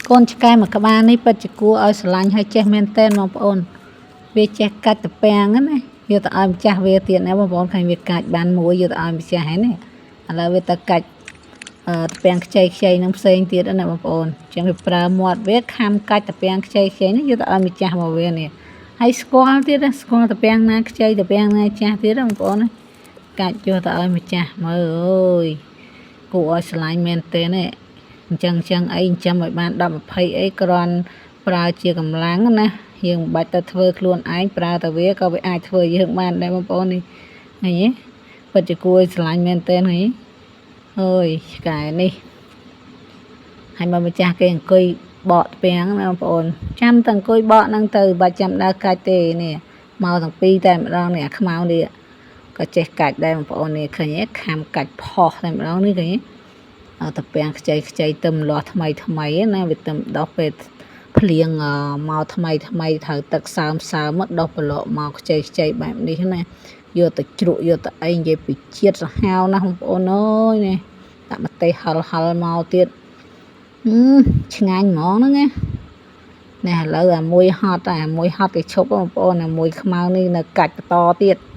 កូនឆ្កែមួយក្បាលនេះពិតជាគួរឲ្យស្រឡាញ់ហើយចេះមែនទែនបងប្អូនវាចេះកាច់ត្រពាំងណាយកទៅឲ្យម្ចាស់វាទៀតណាបងប្អូនឃើញវាកាច់បានមួយយកទៅឲ្យម្ចាស់ហើយនេះឥឡូវវាទៅកាច់អឺត្រពាំងខ្ចីខ្ចីនឹងផ្សេងទៀតណាបងប្អូនអញ្ចឹងវាប្រើមាត់វាខំកាច់ត្រពាំងខ្ចីខ្ចីនេះយកទៅឲ្យម្ចាស់របស់វានេះហើយស្គាល់ទៀតណាស្គាល់ត្រពាំងណាខ្ចីត្រពាំងណាចាស់ទៀតណាបងប្អូនណាកាច់យកទៅឲ្យម្ចាស់មើលអើយគួរឲ្យស្រឡាញ់មែនទែនឯង អញ្ចឹងអញ្ចឹងអីចិញ្ចឹមឲ្យបាន10 20អីគ្រាន់ប្រើជាកម្លាំងណាយើងមិនបាច់ទៅធ្វើខ្លួនឯងប្រើតែវាក៏វាអាចធ្វើយើងបានដែរបងប្អូននេះឃើញទេពិតជាគួរឲ្យស្រឡាញ់មែនទែនឃើញទេអើយឆ្កែនេះហើយមកម្ចាស់គេអង្គុយបកទ្ពាំងណាបងប្អូនចាំតែអង្គុយបកហ្នឹងទៅបាច់ចាំដើរកាច់ទេនេះមកទាំងពីរតែម្ដងនេះអាខ្មៅនេះក៏ចេះកាច់ដែរបងប្អូននេះឃើញទេខំកាច់ផុសតែម្ដងនេះឃើញទេ អើតាពាំងខ្ចីខ្ចីទឹមលាស់ថ្មីថ្មីណាវាទឹមដោះពេលភ្លៀងមកថ្មីថ្មីត្រូវទឹកសើមសើមមកដោះប្រឡកមកខ្ចីខ្ចីបែបនេះណាយកទៅជ្រក់យកទៅអីនិយាយពីជាតិសាហាវណាស់បងប្អូនអើយនេះដាក់ម្ទេសហិលហិលមកទៀតឆ្ងាញ់ហ្មងហ្នឹងណានេះឥឡូវអាមួយហត់អាមួយហត់គេឈប់បងប្អូនអាមួយខ្មៅនេះនៅកាច់បន្តទៀត។